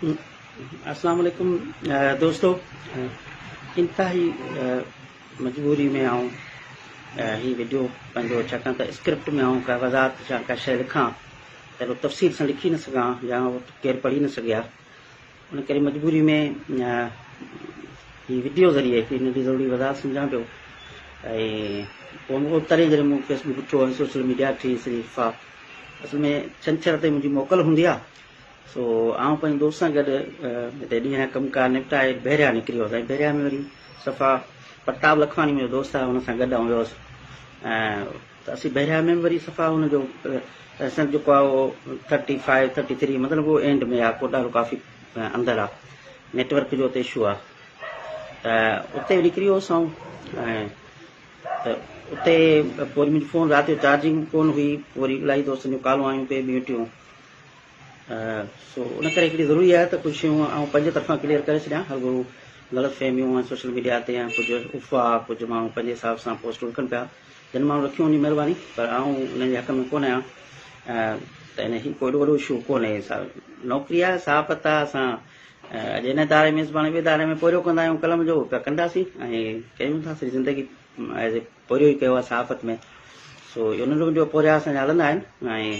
اسلام عليڪم دوستو انتهائي مجبوري ۾ آئون هي وڊيو پنهنجو ڇاڪاڻ ته اسڪرپٽ ۾ آئون ڪا وضاحت يا ڪا شيء لکان ته ايڏو تفصيل سان لکي نه سگهان يا ڪير پڙهي نه سگهي ها ان ڪري مجبوري ۾ هي وڊيو ذريعي هڪڙي ننڍي ضروري وضاحت سمجهان پيو ۽ پوء مون تڏهن جڏهن مون فيسبڪ ڏٺو ۽ سوشل ميڊيا ٺهي سڄي اصل ۾ ڇنڇر تي منهنجي موڪل هوندي آهي سو آئون پنهنجي دوست سان گڏ هتي ڏينهن جا ڪم ڪار نپٽائي بحريا نڪري ويس ۽ بحريا ۾ وري صفا پرتاب لکواڻي منهنجو دوست آهي ان سان گڏ آئون ويس ۽ ته اسين بحريا ۾ به وري صفا هن جو سن جيڪو آهي اهو ٿرٽي فائيو ٿرٽي ٿري مطلب اهو اينڊ ۾ آهي ڪو ڏاڍو ڪافي اندر آهي نيٽورڪ جو اتي اشو آهي ته اتي نڪري ويس آئون ۽ ته اتي پوء وري منهنجي فون رات جو چارجنگ ڪونه هئي پوء وري الاهي دوستن جون ڪالون آيون پئي ٻيون ٽيون سو ان ڪري هڪڙي ضروري آهي ته ڪجهه شيون آئون پنهنجي طرفان ڪليئر ڪري ڇڏيان هرگو غلط فهميون ۽ سوشل ميڊيا تي ۽ ڪجهه افواهه ڪجهه ماڻهو پنهنجي حساب سان پوسٽون رکن پيا جن ماڻهن رکيون ان جي مهرباني پر آئون انهن جي حق ۾ ڪونه آهيان ته ان هي ڪو ايڏو وڏو اشو ڪونهي نوڪري آهي صحافت آهي اسان اڄ هن اداري ۾ سڀاڻي ٻئي اداري ۾ پورهيو ڪندا آهيون قلم جو پيا ڪنداسين ۽ ڪيون ٿا سڄي زندگي ايز اي پورهيو ئي ڪيو آهي صحافت ۾ سو اهو ننڍو ننڍو پورهيا اسان جا هلندا آهن ۽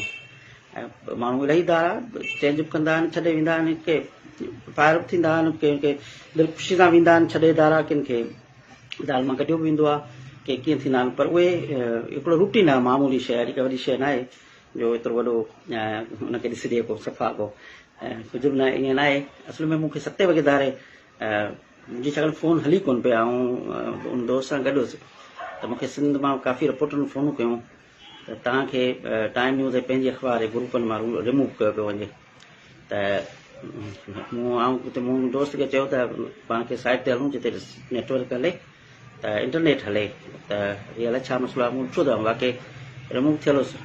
ماڻهو الاهي ادارا چينج به ڪندا آهن ڇڏي ويندا آهن ڪي فائر به ٿيندا آهن ڪي ڪي دل خوشي سان ويندا آهن ڇڏي ادارا ڪن کي ادارن مان ڪڍيو به ويندو آهي ڪي ڪيئن ٿيندا آهن پر اهي هڪڙو روٽين آهي معمولي شيء آهي وڏي شيء نه آهي جو ايترو وڏو ان کي ڏسجي ڪو صفا ڪو ڪجهه به نه ائين نه آهي اصل ۾ مون کي ستين وڳي ڌاري منهنجي ڇاڪاڻ فون هلي ڪونه پئي آئون ان دوست سان گڏ هيس ته مون کي سنڌ مان ڪافي رپورٽرن فونون ڪيون ته توهان کي ٽائيم نيوز ۽ پنهنجي اخبار جي گروپن مان ريموو ڪيو پيو وڃي ته مون آئون مون دوست کي چيو ته پاڻ کي سائيٽ تي هلون جتي نيٽورڪ هلي ته انٽرنيٽ هلي ته هي الائي ڇا مسئلو آهي مون ڏٺو ته واقعي ريموو ٿيل هوس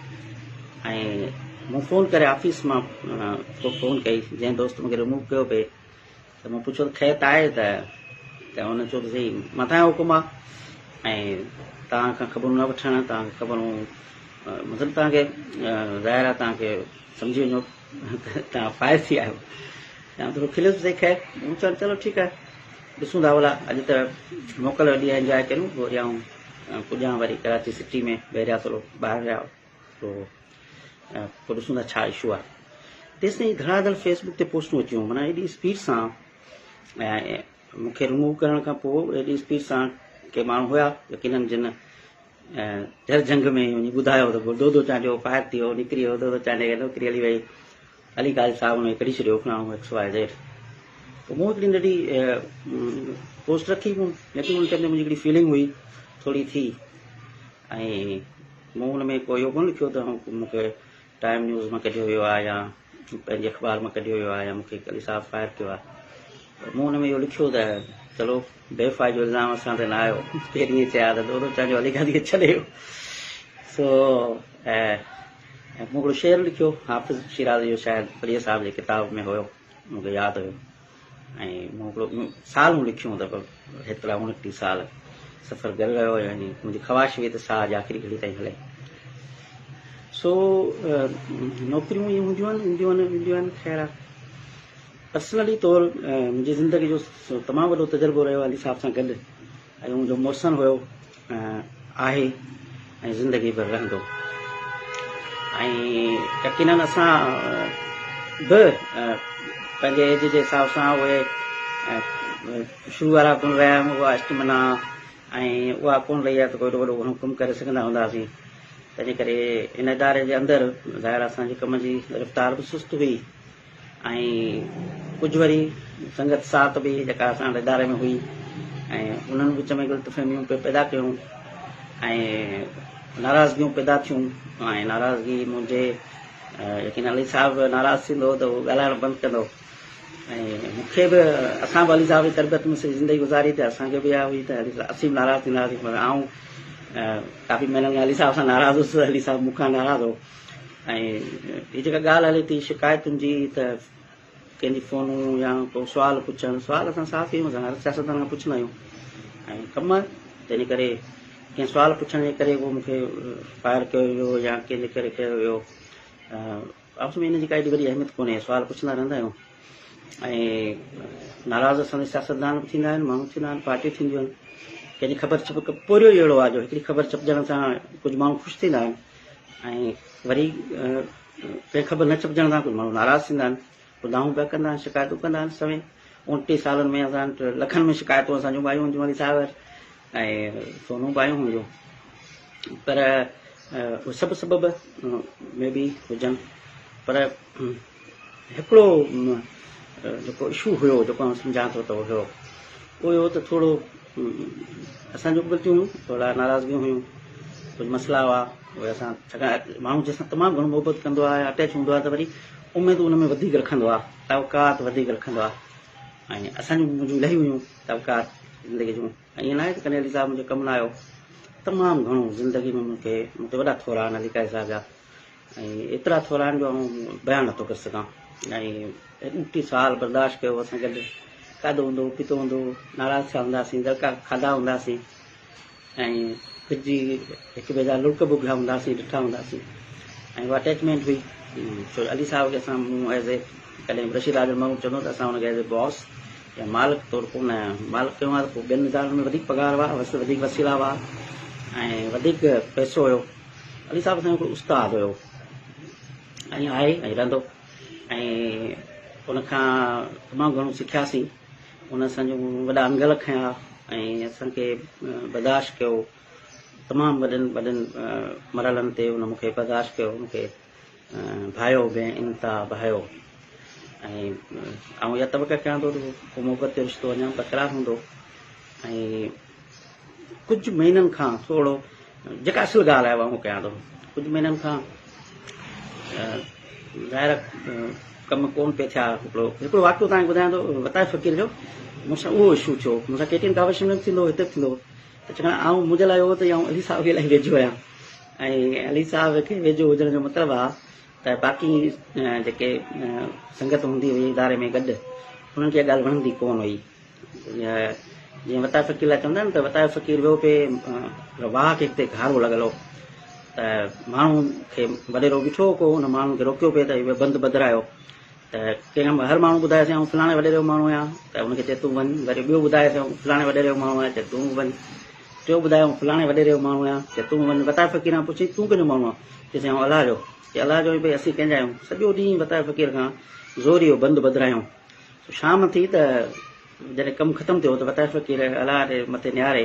۽ مون فون ڪري آفيس مان فون ڪئي جنهن دوست مونکي ريموو ڪيو پئي ته مون پڇيو ته خير ته آهي ته ته هن چيو ته سائين مٿان جو حڪم آهي ۽ توهان کان خبرون نه وٺڻ توهان کي خبرون مطلب توهان کي ظاهر آهي توهان کي سمجهي وڃو توهان فائز ٿي آيو ته ٿورو کليس سائين خير مون چيو چلو ٺيڪ آهي ڏسون ٿا ڀلا اڄ ته موڪل وڏي آهي انجواء ڪريون پوء وري آئون پڄان وري ڪراچي سٽي ۾ بهريا ٿورو ٻاهر ويا سو پوء ڏسون ٿا ڇا اشو آهي تيستائين ڌڙا ڌڙ فيس بڪ تي پوسٽون اچيون معنيٰ ايڏي اسپيڊ سان مون کي رموو ڪرڻ کان پوء ايڏي اسپيڊ سان ڪي ماڻهو هيا يقينن جن جھر جھنگ ۾ وڃي ٻڌايو ته دودو چانڊيو فائر ٿي ويو نڪري ويو دودو چانڊيي کي نوڪري هلي وئي علي قاضي صاحب ان کي ڪڍي ڇڏيو فلاڻو ايڪس واء زيڊ پوء مون هڪڙي ننڍي پوسٽ رکي مون ليڪن ان ٽائيم تي منهنجي هڪڙي فيلنگ هئي ٿوري ٿي ۽ مون ان ۾ ڪو اهو ڪونه لکيو ته مون کي ٽائيم نيوز مان ڪڍيو ويو آهي يا پنهنجي اخبار مان ڪڍيو ويو آهي يا مون کي علي صاحب فائر ڪيو آهي مون ان ۾ اهو لکيو ته چلو بي وفائي جو الزام اسان تي نه آيو پهرين چيا ته دودو چانڊيو علي قاضي کي ڇڏي ويو سو ۽ مون هڪڙو شعر لکيو حافظ شيرازي جو شايد پريي صاحب جي ڪتاب ۾ هيو مون کي ياد هيو ۽ مون هڪڙو سالون لکيون ته هيترا 29 سال سفر گڏ رهيو يعني منهنجي خواهش هئي ته ساهه جي آخري گهڙي تائين هلي سو نوڪريون ائين هونديون آهن اينديون آهن وينديون آهن خير آهي پرسنلي طور منهنجي زندگي جو تمام وڏو تجربو رهيو علي صاحب سان گڏ ۽ منهنجو محسن هيو آهي ۽ زندگي ڀر رهندو ۽ يقينن اسان به پنهنجي ايج جي حساب سان اهي شروع وارا ڪونه رهيا آهيون اها اسٽمنا ۽ اها ڪونه رهي آهي ته ڪو ايڏو وڏو گهڻو ڪم ڪري سگهندا هونداسين تنهنجي ڪري ان اداري جي اندر ظاهر اسان جي ڪم جي رفتار به سست هئي ۽ ڪجهه وري سنگت ساٿ به جيڪا اسان وٽ اداري ۾ هئي ۽ انهن وچ ۾ غلط فهميون پئي پيدا ڪيون ۽ ناراضگيون پيدا ٿيون ۽ ناراضگي منهنجي يقين علي صاحب ناراض ٿيندو ته هو ڳالهائڻ بند ڪندو ۽ مون کي به اسان به علي صاحب جي تربيت ۾ سڄي زندگي گذاري ته اسان کي به اها هئي ته علي صاحب اسين به ناراض ٿيندا هئاسين پر آئون ڪافي مهينن کان علي صاحب سان ناراض هوس علي صاحب مون کان ناراض هو ۽ هي جيڪا ڳالهه هلي ٿي شڪايتن جي ته ڪنهن جي فونون يا ڪو سوال پڇڻ سوال اسان صحافي آهيون اسان هر سياستدان کان پڇندا آهيون ۽ ڪم تنهن ڪري ڪنهن سوال پڇڻ جي ڪري ڪو مون کي فائر ڪيو ويو يا ڪنهن جي ڪري ڪيو ويو آپس ۾ ان جي ڪا ايڏي وڏي اهميت ڪونهي سوال پڇندا رهندا آهيون ۽ ناراض اسان جا سياستدان به ٿيندا آهن، ماڻهو ٿيندا آهن، پارٽيون ٿينديون آهن. ڪنهن جي خبر ڇپ پورهيو ئي اهڙو آهي جو هڪڙي خبر ڇپجڻ سان ڪجهه ماڻهو خوش ٿيندا آهن ۽ وري ڪنهن خبر نه ڇپجڻ سان ڪجهه ماڻهو ناراض ٿيندا آهن، پوء دانهون پيا ڪندا آهن، شڪايتون ڪندا آهن. سوين 29 سالن ۾ اسان وٽ لکن ۾ شڪايتون اسان جون به آيون هونديون علي صاحب وٽ ۽ سونهون به آيون هونديون، پر اهي سڀ سبب مي بي هجن، پر هڪڙو جيڪو اشو هيو جيڪو آئون سمجهان ٿو ته اهو هيو، اهو هيو ته ٿورو اسان جون به غلطيون هيون، ٿورا ناراضگيون هيون، ڪجهه مسئلا هئا، اهي اسان ڇاڪاڻ ماڻهو جنهن سان تمام گهڻو محبت ڪندو آهي، اٽيچ هوندو آهي ته وري اميدون ان ۾ وڌيڪ رکندو آهي، توقعات وڌيڪ رکندو آهي ۽ اسان جون منهنجون الاهي هيون توقعات زندگي جون. ائين ناهي ته ڪڏهن علي صاحب منهنجو ڪم نه آيو، تمام گهڻو زندگي ۾ مون کي مون تي وڏا ٿورا آهن علي قاضي صاحب جا ۽ ايترا ٿورا آهن جو آئون بيان نٿو ڪري سگهان ۽ 29 سال برداشت ڪيو اسان گڏ کاڌو هوندو هو پيتو هوندو هو، ناراض ٿيا هونداسين، دڙڪا کاڌا هونداسين ۽ گڏجي هڪ ٻئي جا لڙڪ به اگهيا هونداسين، ڏٺا هونداسين ۽ اها اٽيچمينٽ هئي. ڇو جو علي صاحب کي اسان مون ايز اي ڪڏهن به رشيد عادل مرحوم چوندو ته اسان ان کي ايز اي باس يا مالڪ طور ڪونه مالڪ ڪيو آهي ته پوء ٻين ادارن ۾ وڌيڪ پگهار هئا، وڌيڪ وسيلا هئا ۽ وڌيڪ پئسو هيو. علي صاحب اسان جو هڪڙو استاد هيو ۽ آهي ۽ رهندو ۽ ان کان تمام گهڻو سکياسين. ان اسان جون وڏا انگل کنيا ۽ اسان کي برداشت ڪيو. تمام وڏن وڏن مرحلن تي ان مون کي برداشت ڪيو، مون کي ڀايو بي انتها ڀايو ۽ آئون اها توقع ڪيان ٿو ته اهو محبت جو رشتو اڃا برقرار هوندو ۽ ڪجهه مهينن کان ٿورو جيڪا اصل ڳالهه آهي اها آئون ڪيان ٿو. ڪجهه مهينن کان ظاهر ڪم ڪون پئي ٿيا. هڪڙو واقعو توهان کي ٻڌايان ٿو وتائي فقير جو مون سان اهو اشو ٿيو. مون سان ڪي ٽي اين ڪاوش ۾ به ٿيندو هو، هتي به ٿيندو هو. ته ڇاڪاڻ آئون منهنجي لاء اهو ته آئون علي صاحب کي الاهي ويجهو آهيان ۽ علي صاحب کي ويجهو هجڻ جو مطلب آهي ته باقي جيڪي سنگت هوندي هئي اداري ۾ گڏ انهن کي اها ڳالهه وڻندي ڪونه هئي. جيئن وتائي فقير لاء چوندا آهن ته وتائي فقير ويو پئي واهه کي هتي گهارو لڳل هو ته ماڻهو کي وڏيرو بيٺو هو ڪو ان ماڻهو کي روڪيو پئي ته اهو بند ٻڌرايو ته ڪنهن هر ماڻهو ٻڌايس آئون فلاڻي وڏيري جو ماڻهو آهيان ته ان کي چئي تون وڃ، وري ٻيو ٻڌايس آئون فلاڻي وڏيري جو ماڻهو آهيان چئي تون وڃ، ٽيو ٻڌايو آئون فلاڻي وڏيري جو ماڻهو آهيان چئي تون وڃ. وتائي فقير کان پڇيائين تون ڪنهن جو ماڻهو آهين؟ چيس آئون الله جو. چئي الله جو آهين ڀئي اسين ڪنهن جا آهيون؟ سڄو ڏينهن وتائي فقير کان زوري اهو بند ٻڌرايائون. سو شام ٿي ته جڏهن ڪم ختم ٿيو ته وتائي فقير الله ڏي مٿي نهاري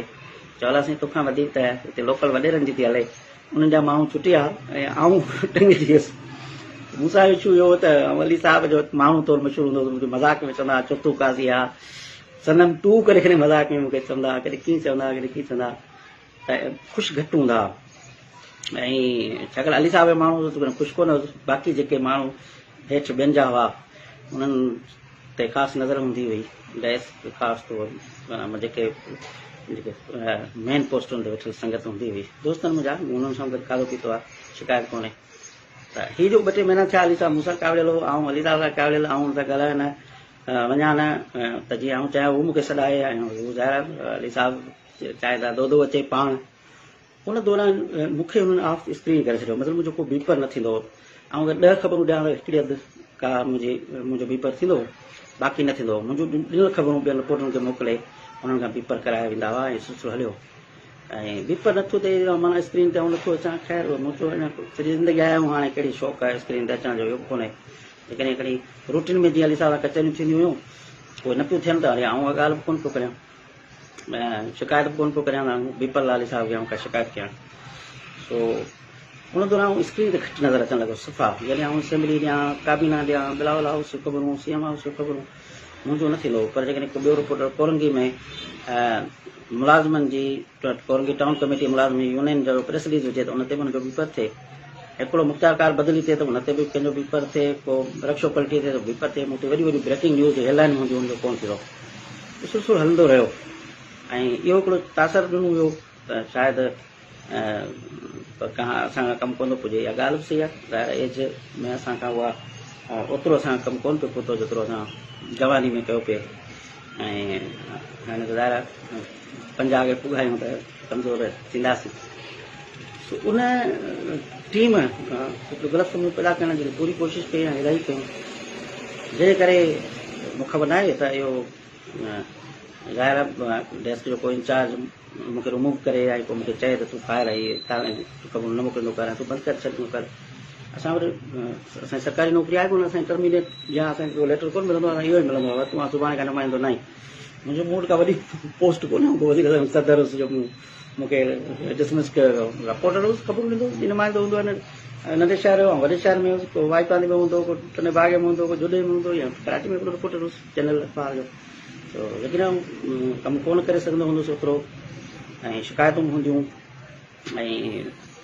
چيو الله سائين توکان وڌيڪ ته هتي لوڪل وڏيرن جي ٿي هلي، انهن جا ماڻهو ڇٽي آ ۽ آئون ٽنگجي ويس. مون سان اشو اهو هو ته آئون علي صاحب جو ماڻهو طور مشهور هوندو هوس، مون کي مذاق ۾ چوندا هئا چوٿون قاضي آ، سندن ٽو ڪري ڪري مذاق ۾ مون کي چوندا هئا، ڪڏهن ڪيئن چوندا هئا، ڪڏهن ڪيئن چوندا هئا ته خوش گهٽ هوندا هئا ۽ ڇاڪاڻ علي صاحب جو ماڻهو هوس ته خوش ڪونه هوس، باقي جيڪي ماڻهو هيٺ ٻين جا هئا انهن تي خاص نظر هوندي هئي، ڊيسڪ خاص طور معنيٰ جيڪي جيڪي مين پوسٽن تي ويٺل سنگت هوندي هئي دوستن منهنجا مون انهن سان گڏ کاڌو پيتو آهي شڪايت ڪونهي ته هي جو ٻه ٽي مهينا ٿيا علي صاحب مون سان ڪاوڙيل هو آئون علي صاحب سان ڪاوڙيل آئون ان سان ڳالهايان نه وڃان نه ته جيئن آئون چاهيان هو مون کي سڏائي ۽ هو ظاهر آهي علي صاحب چاهي ته دودو اچي پاڻ ان دوران مون کي انهن آف اسڪرين ڪري ڇڏيو، مطلب منهنجو ڪو بيپر نه ٿيندو هو. آئون اگر 10 خبرون ڏيان ته هڪڙي اڌ ڪا منهنجو بيپر ٿيندو هو، باقي نه ٿيندو هو. منهنجون ڏنل خبرون ٻين رپورٽرن کي موڪلي انهن کان بيپر ڪرايا ويندا هئا ۽ سلسلو هليو. ۽ بيپر نه ٿيو ته معنيٰ اسڪرين تي آئون نٿو اچان. خير مون چيو اڃا سڄي زندگي آيا آهيون، هاڻي ڪهڙي شوق آهي اسڪرين تي اچڻ جو، اهو به ڪونهي. جيڪڏهن هڪڙي روٽين ۾ جيئن علي صاحب سان ڪچهريون ٿينديون هيون، اهي نه پيون ٿين ته وري آئون اها ڳالهه به ڪونه پيو ڪريان. شڪايت به ڪونه پيو ڪريان ته بيپر لالي صاحب کي آئون ڪا شڪايت ڪيان. سو ان دوران آئون اسڪرين تي گهٽ نظر اچڻ لڳس صفا. جڏهن آئون اسيمبلي ڏيان، ڪابينا ڏيان، بلاول هائوس جون خبرون، سي ايم هائوس جون خبرون منهنجو نه ٿيندو هو. پر جيڪڏهن ڪو ٻيو رپورٽر ڪورنگي ۾ ملازمن جي ڪورنگي ٽائون ڪميٽي ملازمن جي يونين جو پريس رليز هجي ته ان تي به ان جو بيپر ٿئي. هڪڙو مختيارڪار بدلي ٿئي ته ان تي به ڪنهن جو بيپر ٿئي، ڪو رڪشو پلٽي ٿئي ته بيپر ٿئي. مون تي وڏيون وڏيون بريڪنگ نيوز جون هيڊلائنون هونديون ان جو ڪونه ٿيندو هو. سلسلو هلندو رهيو ۽ اهو هڪڙو تاثر ڏنو ويو ته شايد اسان کان ڪم ڪونه ٿو پڄي. اها ڳالهه به صحيح آهي، ظاهر آهي ايج ۾ اسان کان اها اوترو اسان کان ڪم ڪونه پيو پهتو جيترو اسان جواني ۾ ڪيو پئي ۽ هاڻي ته ظاهر آهي 50 کي پڳايون ته ڪمزور ٿينداسين. سو ان ٽيم هڪڙو غلط فهميون پيدا ڪرڻ جي پوري ڪوشش ڪئي ۽ الاهي ڪيون، جنهن ڪري مون کي خبر ناهي ته اهو ظاهر آهي ڊيسڪ جو ڪو انچارج مون کي رموو ڪري ۽ پوء مون کي چئي ته تون فائر آهين تون خبرون نه موڪليندو ڪر ۽ تون بند ڪري ڇڏيندو ڪر. اسان وٽ اسان جي سرڪاري نوڪري آهي ڪونه اسان ٽرمينيٽ يا اسان کي ڪو ليٽر ڪونه ملندو آهي اهو ئي ملندو آهي تون سڀاڻي کان نمائندو نه آهين. منهنجو مون وٽ ڪا وڏي پوسٽ ڪونه هو وزير اعظم صدر هوس جو مون کي ڊسمس ڪيو ويو. رپورٽر هوس خبرون ڏيندو هوس نمائندو هوندو آهي ننڍي شهر جو وڏي شهر ۾ هوس ڪو وائي پاندي ۾ هوندو ڪو ٽنڊي باگي ۾ هوندو ڪو جوڏي ۾ هوندو يا ڪراچي ۾ هڪڙو رپورٽر هوس چينل اخبار جو. سو يقيناً ڪم ڪونه ڪري سگهندو هوندس اوترو ۽ شڪايتون به هونديون ۽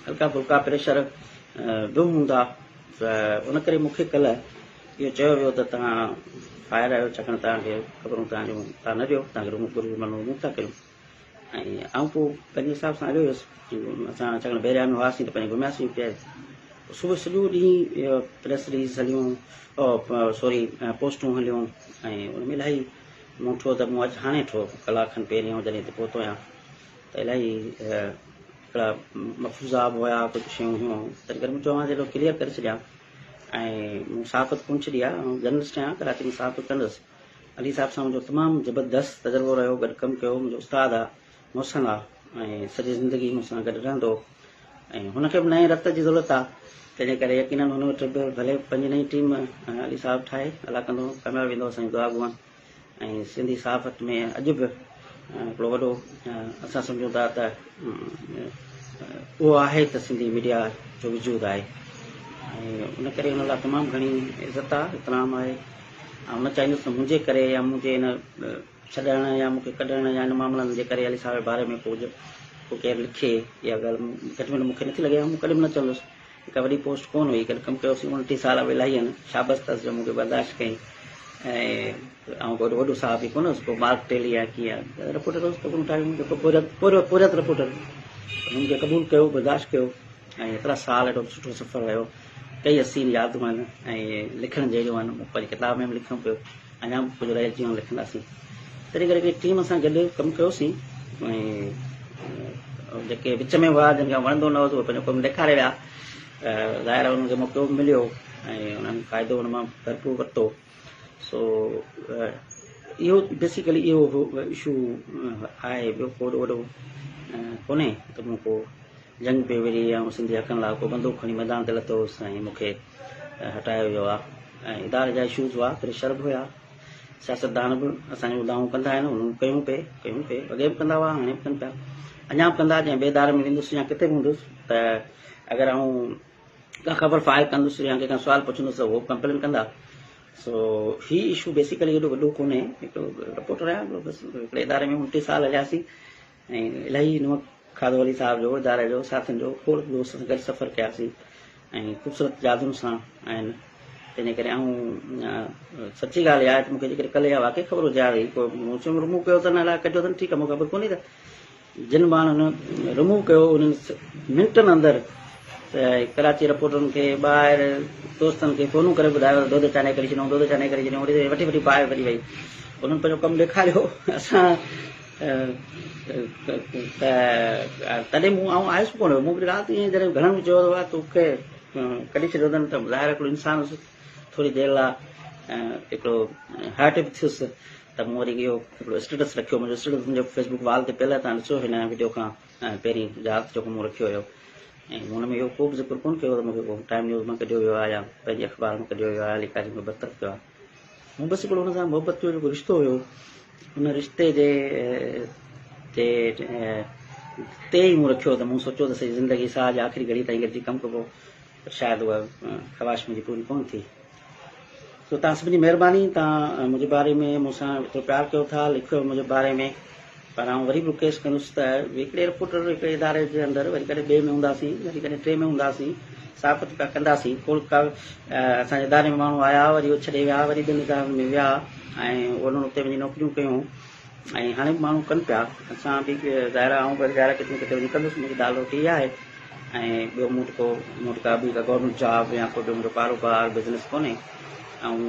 هلڪا ڦلڪا پريشر به هوندا ته ان ڪري مون کي ڪلهه اهو چيو ويو ته توهان فائر آهيو ڇاڪاڻ توهان کي خبرون توهان جون توهان نه ڏيو توهان کي رموو ڪريون ٿا ڪريون ۽ آئون پوء پنهنجي حساب سان هليو ويس. اسان ڇاڪاڻ بحريا ۾ هئاسين ته پنهنجي گهمياسين پيا. صبح سڄو ڏينهن پريس رليز هليون سوري پوسٽون هليون ۽ ان ۾ الاهي مون ٺو ته مون اڄ هاڻي ٺو ڪلاڪ کن پهرين آئون جڏهن هتي پهتو آهيان ته الاهي هڪڙا مفروضا به هيا ڪجهه شيون هيون تنهن ڪري مون چيو مان اهڙو ڪليئر ڪري ڇڏيان ۽ مون صحافت ڪونه ڇڏي آهي آئون جرنلسٽ آهيان ڪراچي ۾ صحافت ڪندس علي صاحب سان منهنجو تمام زبردست تجربو رهيو، گڏ ڪم ڪيو، منهنجو استاد آ، محسن آ ۽ سڄي زندگي مون سان گڏ رهندو ۽ هن کي به نئين رت جي ضرورت آ، تنهنجي ڪري يقينن هن وٽ به ڀلي پنهنجي نئين ٽيم علي صاحب ٺاهي، الله ڪندو ڪامياب ويندو، اسان جون دعا گون ۽ سنڌي صحافت ۾ اڄ به هڪڙو وڏو اسان سمجهون ٿا ته اهو آهي ته سنڌي ميڊيا جو وجود آهي ۽ ان ڪري هن لاء تمام گهڻي عزت آ، احترام آهي. آئون نه چاهيندس ته منهنجي ڪري يا منهنجي ان ڇڏڻ يا مون کي ڪڍڻ يا ان معاملن جي ڪري علي صاحب جي باري ۾ ڪو ڪو ڪير لکي. اها ڳالهه گهٽ ۾ گهٽ مون کي نٿي لڳي. آئون ڪڏهن به نه چوندس. ڪا وڏي پوسٽ ڪونه هئي. گڏ ڪم ڪيوسين 29 سال به الاهي آهن. شابس اٿس جو مون کي برداشت ڪيائين ۽ آئون ڪو ايڏو وڏو صحافي ڪونه هوس ڪو مارڪ ٽيلي يا ڪيئن رپورٽر هوس خبرون ٺاهيون جيڪو پورهيت پورهيت رپورٽر هن مون کي قبول ڪيو برداشت ڪيو ۽ ايترا سال ايڏو سٺو سفر رهيو. ڪئي حسين يادون آهن ۽ لکڻ جهڙيون آهن. مون پنهنجي ڪتاب ۾ به لکيو پيو، اڃا به ڪجهه رهجي ويو لکنداسين. تنهن ڪري هڪڙي ٽيم سان گڏ ڪم ڪيوسين ۽ جيڪي وچ ۾ هئا جن کي وڻندو نه هو اهي پنهنجو ڪم ڏيکاري ويا. ظاهر آهي انهن کي موقعو به مليو ۽ انهن فائدو ان مان ڀرپور ورتو. سو اهو بيسيڪلي اهو اشو آهي، ٻيو ڪو وڏو ڪونهي ته مون ڪو جنگ پئي وڙهي ۽ آئون سنڌي حقن لاء ڪو بندوق کڻي ميدان تي لٿو هوس ۽ مون کي هٽايو ويو آهي ۽ اداري جا اشوز هئا، پريشر به هيا، سياستدان به اسان جون دانهون ڪندا آهن، انهن ڪيون پئي، ڪيون پئي، اڳي به ڪندا هئا، هاڻي به ڪن پيا، اڃا به ڪندا، جنهن ٻئي اداري ۾ ويندس يا ڪٿي به هوندس ته اگر آئون ڪا خبر فائر ڪندس يا ڪنهن کان سوال پڇندس ته هو به ڪمپلين ڪندا. سو هي اشو بيسيڪلي ايڏو وڏو ڪونهي، هڪڙو رپورٽر آهيان، هڪڙو بس هڪڙي اداري ۾ 29 سال هلياسين ۽ الاهي نمڪ کاڌو علي صاحب جو، اداري جو، ساٿين جو، کوڙ دوست سان گڏ سفر ڪياسين ۽ خوبصورت يادن سان آهن. تنهنجي ڪري آئون سچي ڳالهه اها آهي ته مون کي جيڪڏهن ڪلهه اها واقعي خبر هجي ها ته هي ڪو مون چيم رموو ڪيو اٿن الائي ڪڍيو اٿن ٺيڪ آهي مون کي خبر ڪونهي ته جن ماڻهن رموو ڪيو انهن منٽن اندر ڪراچي رپورٽرن کي ٻاهر دوستن کي فونون ڪري ٻڌايو ته دودي چانهه ڪري ڇڏيون دودي چانهه ڪري ڇڏيون وٺي وٺي باهه ڀڄي وئي انهن پنهنجو ڪم ڏيکاريو اسان ته تڏهن مون آئون آيس به ڪونه مون به رات ائين جڏهن گهڻن چيو ته توکي ڪڍي ڇڏيو اٿن ته ظاهر هڪڙو انسان هوس ٿوري دير لاء هڪڙو هرٽ به ٿيس ته مون وري اهو هڪڙو اسٽيٽس رکيو منهنجو اسٽيٽس منهنجو فيسبوڪ وال تي پيل آهي تان ڏسو هن وڊيو کان پهرين رات جيڪو مون رکيو هيو ۽ مون ان ۾ اهو ڪو به ذڪر ڪونه ڪيو ته مون کي ڪو ٽائيم نيوز مان ڪڍيو ويو آهي يا پنهنجي اخبار مان ڪڍيو ويو آهي علي قاضي مون کي برطرف ڪيو آهي مون بس هڪڙو هن سان محبت جو جيڪو رشتو هيو ان رشتي جي تي تي ئي مون رکيو ته مون سوچيو ته سڄي زندگي ساهه جي آخري گهڙي تائين گڏجي ڪم ڪبو پر شايد اها خواهش منهنجي پوري ڪونه ٿي. سو توهان سڀني جي مهرباني توهان منهنجي باري ۾ مون سان ايترو پيار ڪيو ٿا لکيو منهنجي باري ۾ پر آئون وري به رڪويسٽ ڪندس ته هڪڙي رپورٽر هڪڙي اداري جي اندر وري ڪڏهن ٻئي ۾ هونداسين وري ڪڏهن ٽئين ۾ هونداسين صحافت پيا ڪنداسين کوڙ ڪا اسان جي اداري ۾ ماڻهو آيا وري اهي ڇڏي ويا وري ٻين ادارن ۾ ويا ۽ انهن اتي وڃي نوڪريون ڪيون ۽ هاڻي به ماڻهو ڪن پيا اسان به ظاهر آهي آئون به ظاهر آهي ڪٿي نه ڪٿي وڃي ڪندس منهنجي دال روٽي اها آهي ۽ ٻيو مون وٽ ڪو مون وٽ ڪا ٻي ڪا گورنمينٽ جاب يا ڪو ٻيو منهنجو ڪاروبار بزنس ڪونهي آئون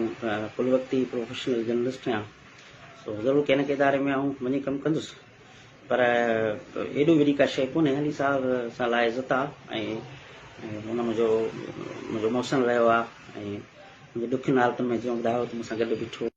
فل وقتي پروفيشنل جرنلسٽ آهيان سو ضرور ڪنهن نه ڪنهن اداري ۾ آئون وڃي ڪم ڪندس پر ايڏو وڏي ڪا شيء ڪونهي علي صاحب سان لاء عزت آ ۽ هن منهنجو منهنجو محسن رهيو آ ۽ منهنجي ڏکين حالتن ۾ جيئن ٻڌايو ته مون سان گڏ بيٺو.